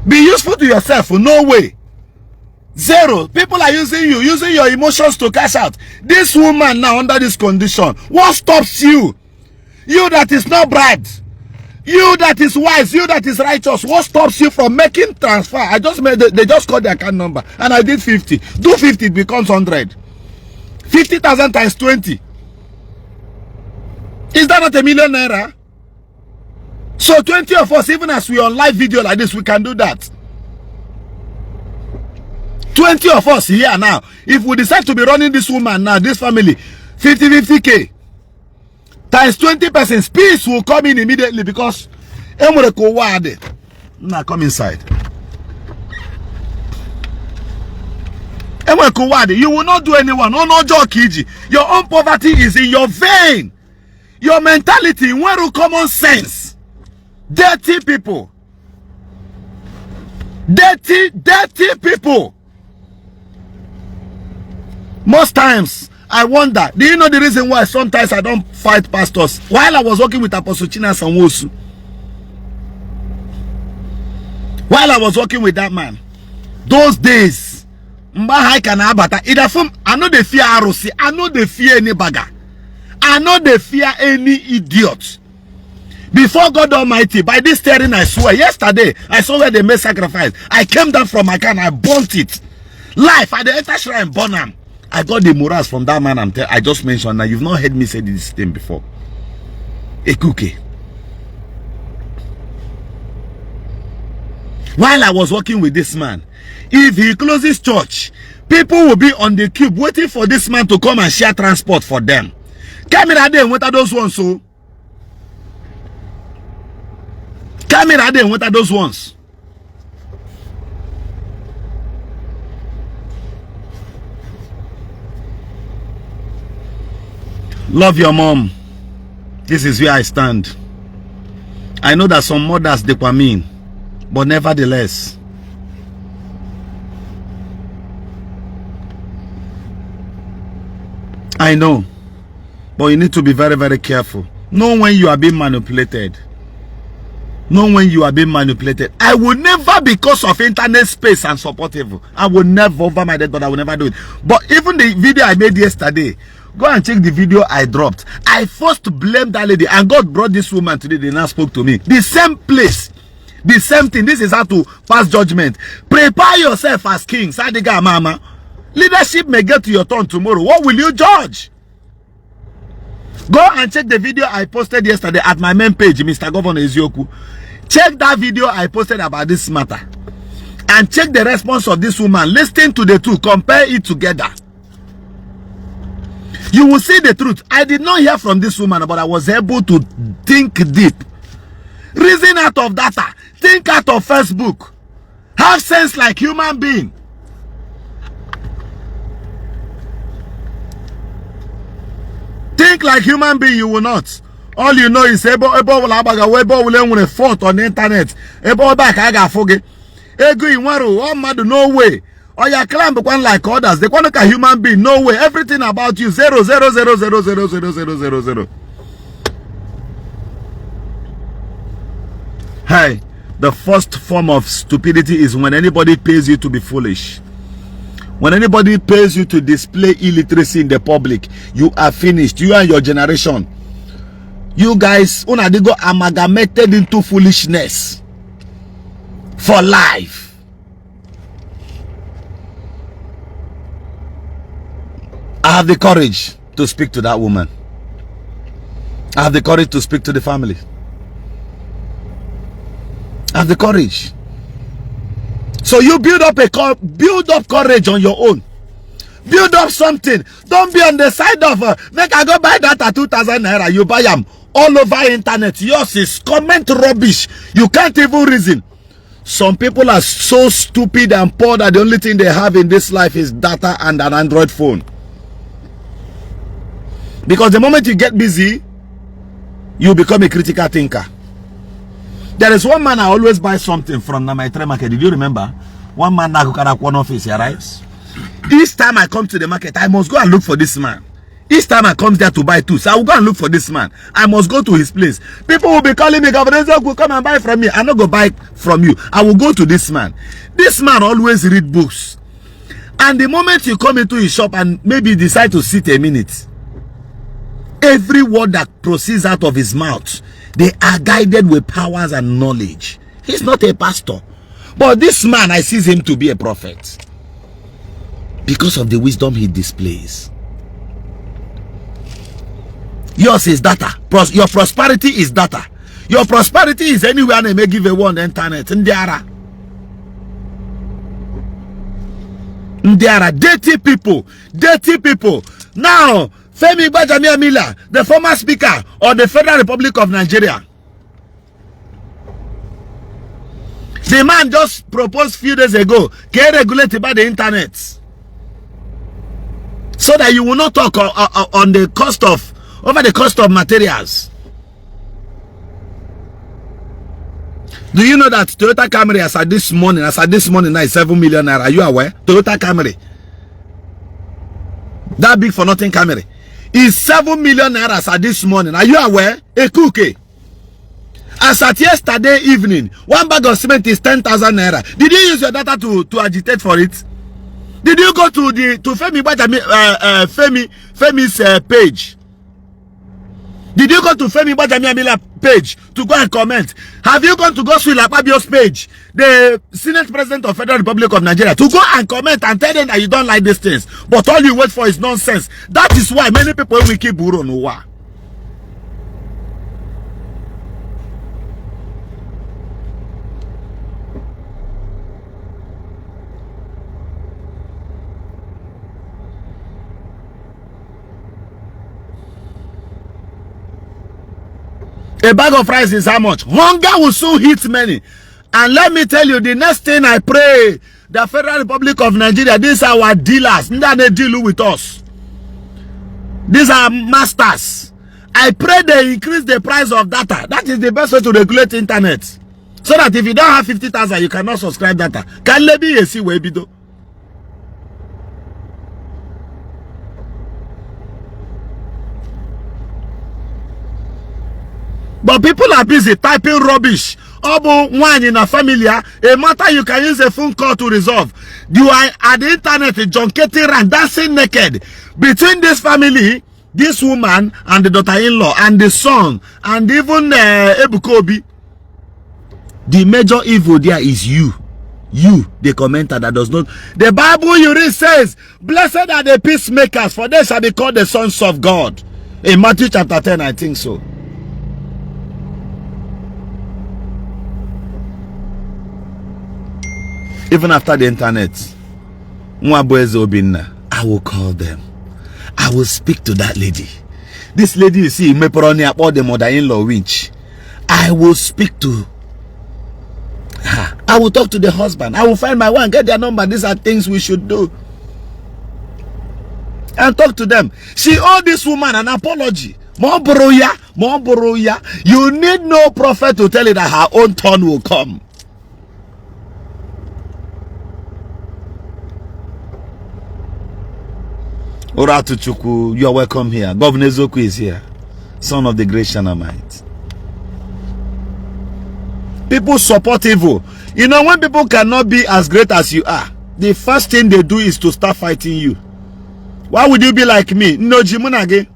Be useful to yourself, no way. 0. People are using your emotions to cash out. This woman now under this condition, what stops you? You that is not bribed, you that is wise, you that is righteous, what stops you from making transfer? I just made they just called the account number and I did 50. Do 50, it becomes 100. 50,000 times 20. Is that not $1 million? So 20 of us, even as we on live video like this, we can do that. 20 of us here now. If we decide to be running this woman now, this family, 50K times 20 persons, peace will come in immediately, because now come inside. You will not do anyone. No joke. Your own poverty is in your vein. Your mentality, where common sense. Dirty people. Dirty people. Most times, I wonder, do you know the reason why sometimes I don't fight pastors? While I was working with Apostle China Sanwosu, while I was working with that man, those days, I know they fear Arosi, I know they fear any bagger, I know they fear any idiot. Before God Almighty, by this steering, I swear, yesterday, I saw where they made sacrifice. I came down from my car and I burnt it. Life, at the enter shrine, burn them. I got the morals from that man I just mentioned. Now, you've not heard me say this thing before. Ekuke. While I was working with this man, if he closes church, people will be on the cube waiting for this man to come and share transport for them. Camera day, what are those ones? So, camera day, what are those ones? Love your mom. This is where I stand. I know that some mothers they were mean, but nevertheless, I know, but you need to be very, very careful. Know when you are being manipulated. Not when you are being manipulated. I will never, because of internet space and support evil, I will never, over my dead, but I will never do it. But even the video I made yesterday, go and check the video I dropped. I first blamed that lady, and God brought this woman today. They now spoke to me. The same place, the same thing. This is how to pass judgment. Prepare yourself as king. Sadiga mama. Leadership may get to your turn tomorrow. What will you judge? Go and check the video I posted yesterday at my main page, Mr. Governor Isiagu. Check that video I posted about this matter. And check the response of this woman. Listen to the two. Compare it together. You will see the truth. I did not hear from this woman, but I was able to think deep. Reason out of data. Think out of Facebook. Have sense like human being. Think like human being, you will not. All you know is Ebo will have fought on the internet. Ebo back I got forget. Ego inwaru, oh mad, no way. Or you climb one like others. They want a human being, no way. Everything about you, 0. Hey, the first form of stupidity is when anybody pays you to be foolish. When anybody pays you to display illiteracy in the public, you are finished. You and your generation. You guys, unadigo amalgamated into foolishness for life. I have the courage to speak to that woman. I have the courage to speak to the family. I have the courage. So you build up courage on your own. Build up something. Don't be on the side of make I go buy that at 2,000 naira. You buy them all over internet. Yours is comment rubbish. You can't even reason. Some people are so stupid and poor that the only thing they have in this life is data and an Android phone. Because the moment you get busy, you become a critical thinker. There is one man I always buy something from my trade market. Did you remember? One man who can have one office here, right? Each time I come to the market, I must go and look for this man. Each time I come there to buy too, so I will go and look for this man. I must go to his place. People will be calling me, Governor, will come and buy from me. I'm not going to buy from you. I will go to this man. This man always read books. And the moment you come into his shop and maybe decide to sit a minute, every word that proceeds out of his mouth, they are guided with powers and knowledge. He's not a pastor. But this man, I see him to be a prophet. Because of the wisdom he displays. Yours is data. Your prosperity is data. Your prosperity is anywhere they may give away on the internet. Ndiara. Dirty people. Dirty people. Now, Femi Gbajamiamila, the former speaker of the Federal Republic of Nigeria. The man just proposed a few days ago, can regulate about the internet. So that you will not talk on the cost of, over the cost of materials. Do you know that Toyota Camry as at this morning now is 7 million naira? Are you aware? Toyota Camry. That big for nothing Camry. Is 7 million naira as at this morning. Are you aware? A cookie. As at yesterday evening, one bag of cement is 10,000 naira. Did you use your data to agitate for it? Did you go to Femi's page? Did you go to Femi Gbajamiamila page to go and comment? Have you gone to Godswill Akpabio's page, the Senate President of Federal Republic of Nigeria, to go and comment and tell them that you don't like these things, but all you wait for is nonsense? That is why many people will keep Buro Nowa. A bag of rice is how much? Hunger will soon hit many. And let me tell you, the next thing I pray, the Federal Republic of Nigeria, these are our dealers. They deal with us. These are masters. I pray they increase the price of data. That is the best way to regulate internet. So that if you don't have 50,000, you cannot subscribe data. Can let me see where do? But people are busy typing rubbish Obo one in a family, a matter you can use a phone call to resolve. You are at the internet, John Ketty and dancing naked between this family, this woman and the daughter-in-law and the son and even Ebuka Obi. The major evil there is you. You, the commenter that does not. The Bible you read says, blessed are the peacemakers, for they shall be called the sons of God. In Matthew chapter 10, I think so. Even after the internet, I will call them. I will speak to that lady. This lady you see, Meperoni about the mother-in-law winch. I will speak to. I will talk to the husband. I will find my one, get their number. These are things we should do. And talk to them. She owed this woman an apology. More boroya. You need no prophet to tell you that her own turn will come. Oratu Chukwu, you are welcome here. Governor Zoku is here. Son of the great Shanamite. People support evil. You know, when people cannot be as great as you are, the first thing they do is to start fighting you. Why would you be like me? No, Jimunage.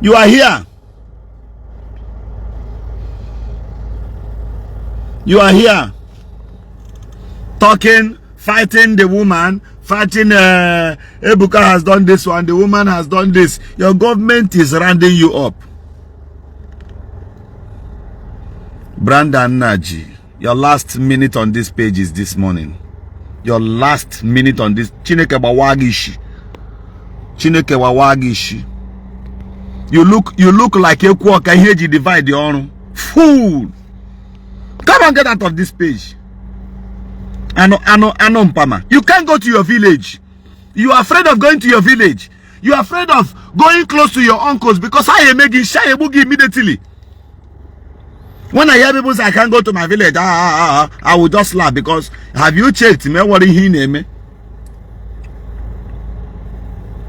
You are here. You are here. Talking, fighting the woman, fighting Ebuka has done this one, the woman has done this. Your government is rounding you up. Brandon Naji, your last minute on this page is this morning. Your last minute on this. Chineke Wawagishi. Chineke Wawagishi. You look like a quark. I hear you divide the honor. Fool. Come and get out of this page. Mpama. You can't go to your village. You are afraid of going to your village. You are afraid of going close to your uncles because I am making shy a boogie immediately. When I hear people say I can't go to my village, I will just laugh because have you checked me? What he name?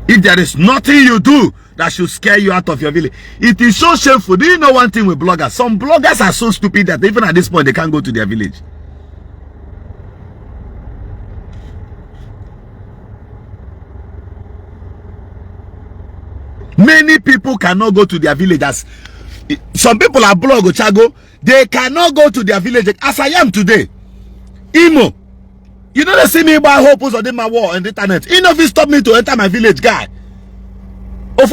If there is nothing you do that should scare you out of your village, it is so shameful. Do you know one thing with bloggers? Some bloggers are so stupid that even at this point they can't go to their village. Many people cannot go to their villages. Some people are blog Ochago. They cannot go to their village as I am today. Imo. You know they see me by hope on my wall on the internet. Enough is stop me to enter my village, guy. I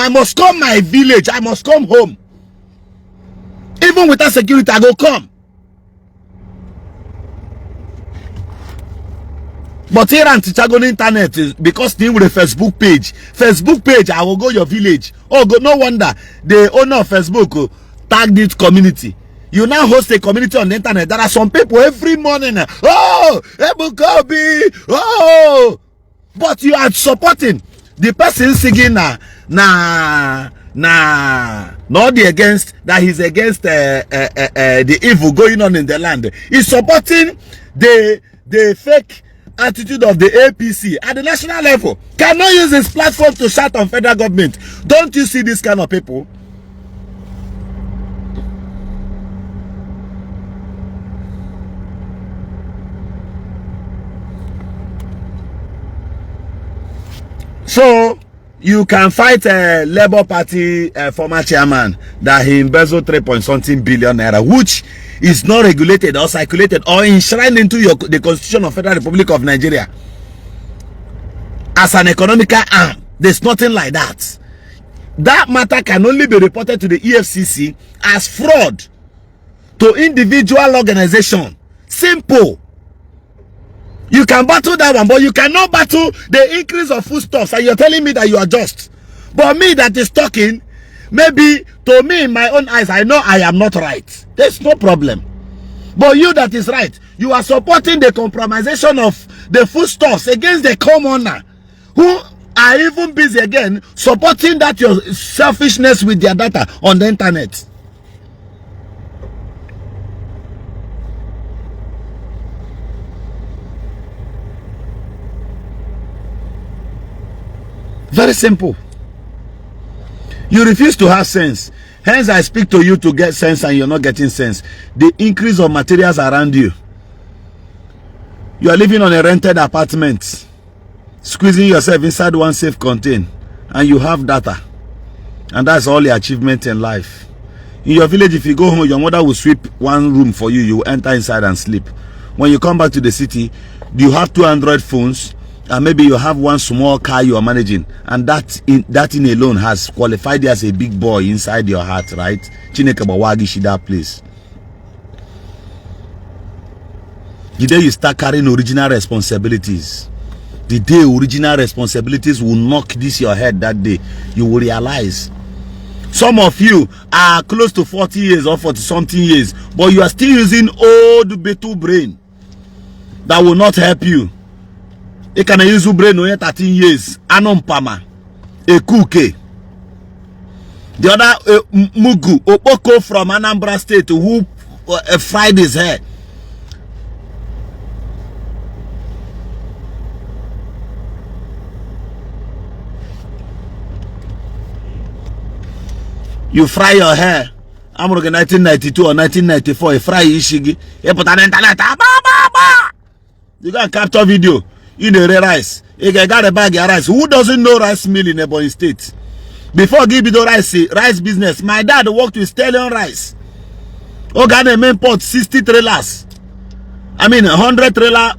must come my village. I must come home. Even without security, I go come. But here on Chichago on the internet is because they with a Facebook page, I will go your village. Oh, go, no wonder the owner of Facebook tagged this community. You now host a community on the internet. There are some people every morning. Oh, Ebuka Obi. Oh, but you are supporting the person singing not the against that he's against the evil going on in the land. He's supporting the fake attitude of the APC at the national level. Cannot use his platform to shout on federal government. Don't you see this kind of people? So you can fight a Labour Party former chairman that he embezzled 3.something billion naira, which is not regulated or circulated or enshrined into the Constitution of Federal Republic of Nigeria as an economical arm. There's nothing like that. That matter can only be reported to the EFCC as fraud to individual organization. Simple. You can battle that one, but you cannot battle the increase of foodstuffs, and you're telling me that you are just. But me that is talking, maybe to me in my own eyes, I know I am not right. There's no problem. But you that is right, you are supporting the compromisation of the foodstuffs against the commoner, who are even busy again supporting that your selfishness with their data on the internet. Very simple. You refuse to have sense. Hence, I speak to you to get sense and you're not getting sense. The increase of materials around you. You are living on a rented apartment, squeezing yourself inside one safe container, and you have data. And that's all your achievement in life. In your village, if you go home, your mother will sweep one room for you. You will enter inside and sleep. When you come back to the city, you have 2 Android phones, and maybe you have one small car you are managing, and that in alone has qualified you as a big boy inside your heart, right? Chineke bawagi shida place. The day you start carrying original responsibilities, the day original responsibilities will knock this your head, that day you will realize. Some of you are close to 40 years or 40 something years, but you are still using old betu brain that will not help you. You can use your brain only 13 years. Anompama, a cookie. The other Mugu, Opoko from Anambra State who fried his hair. You fry your hair. I'm working 1992 or 1994. You fry Ishi. You put on internet. You got a capture video. You know rice. You got a bag of rice. Who doesn't know rice mill in Ebonyi State? Before give you the rice business, my dad worked with Stallion Rice. Ghana main port 60 trailers. I mean 100 trailer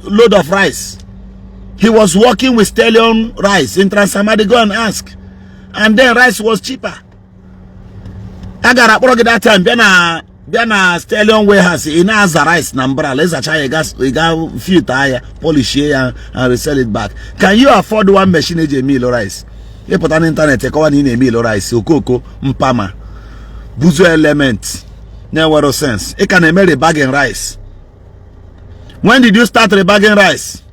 load of rice. He was working with Stallion Rice in Transamadi. Go and ask. And then rice was cheaper. I got a product that time. Biana Stallion warehouse in Azza rice number. Let's try a gas. We got few tire, polish here and resell it back. Can you afford one machine a meal rice? You put on internet, take one in a meal rice. Okoko, mpama, buzo element. Never sense. It can make a bagging rice. When did you start rebagging rice?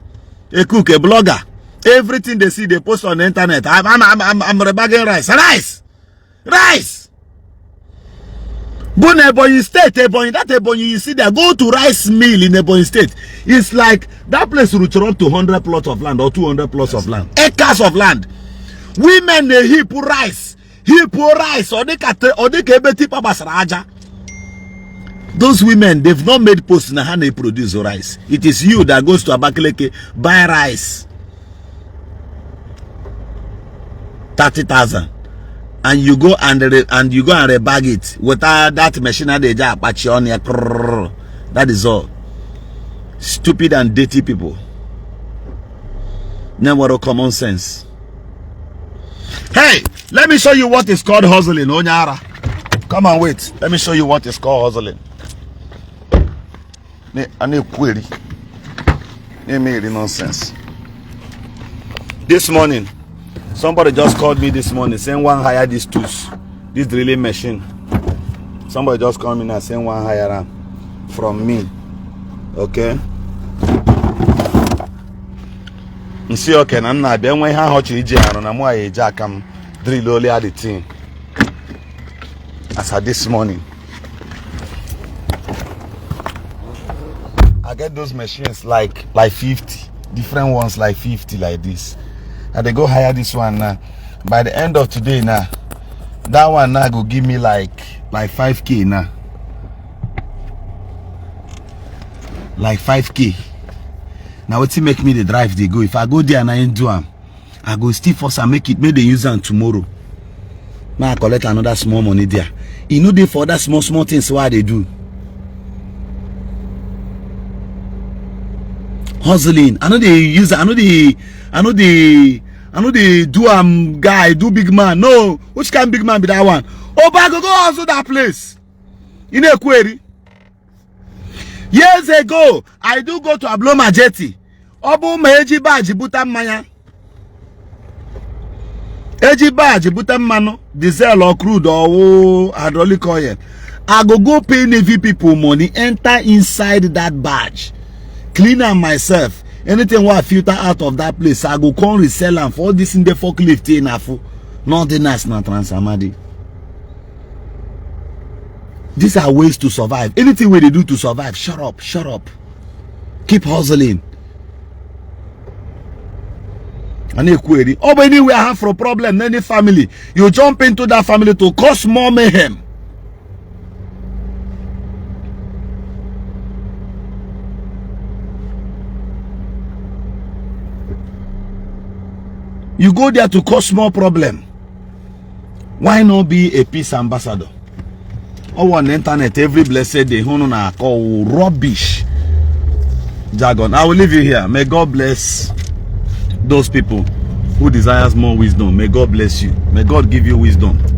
A cook, a blogger. Everything they see, they post on the internet. I'm rebagging rice. Rice. But in Ebonyi State, Ebonyi, you see there, go to rice mill in Ebonyi State. It's like that place will run to 100 plots of land or 200 plots of land. Acres of land. Women they heap rice, or they kebeti papasraja. Those women, they've not made posts in how they produce rice. It is you that goes to Abakaleke, buy rice. 30,000. And you go and rebag it without that machine that they just patch on here. That is all. Stupid and dirty people. Never common sense. Hey, let me show you what is called hustling, Onyara. Come on, wait. Let me show you what is called hustling. I need query. They made nonsense. This morning, somebody just called me this morning saying one hire these tools, this drilling machine. Somebody just called me and saying one hire them from me. Okay. You see, okay, I'm not then when how much you and I'm why jack am drill only at the thing. As of this morning, I get those machines like 50 different ones, like 50 like this. And they go hire this one now. By the end of today now, that one now go give me like 5K now. Like 5K. Now what's it make me the drive they go? If I go there and I ain't do them, I go still force and make the use them tomorrow. Now I collect another small money there. You know they for that small things what they do. Hustling. I know they use. I know they do guy, do big man. No, which kind of big man be that one? Oh, but I go also that place. In a query. Years ago, I do go to Abloma Jetty. Obu meji baji butam maya. Eji baji butam mano, diesel or crude or hydraulic oil. I go pay Navy people money, enter inside that badge. Clean am myself. Anything what I filter out of that place, I go come resell them for all this in the forklift in Afu. Not the nice na Transamadi. These are ways to survive. Anything where they do to survive, shut up, shut up. Keep hustling. And anywhere I have for a problem, any family, you jump into that family to cause more mayhem. You go there to cause more problem. Why not be a peace ambassador? Or on the internet every blessed day, call rubbish jargon. I will leave you here. May God bless those people who desires more wisdom. May God bless you. May God give you wisdom.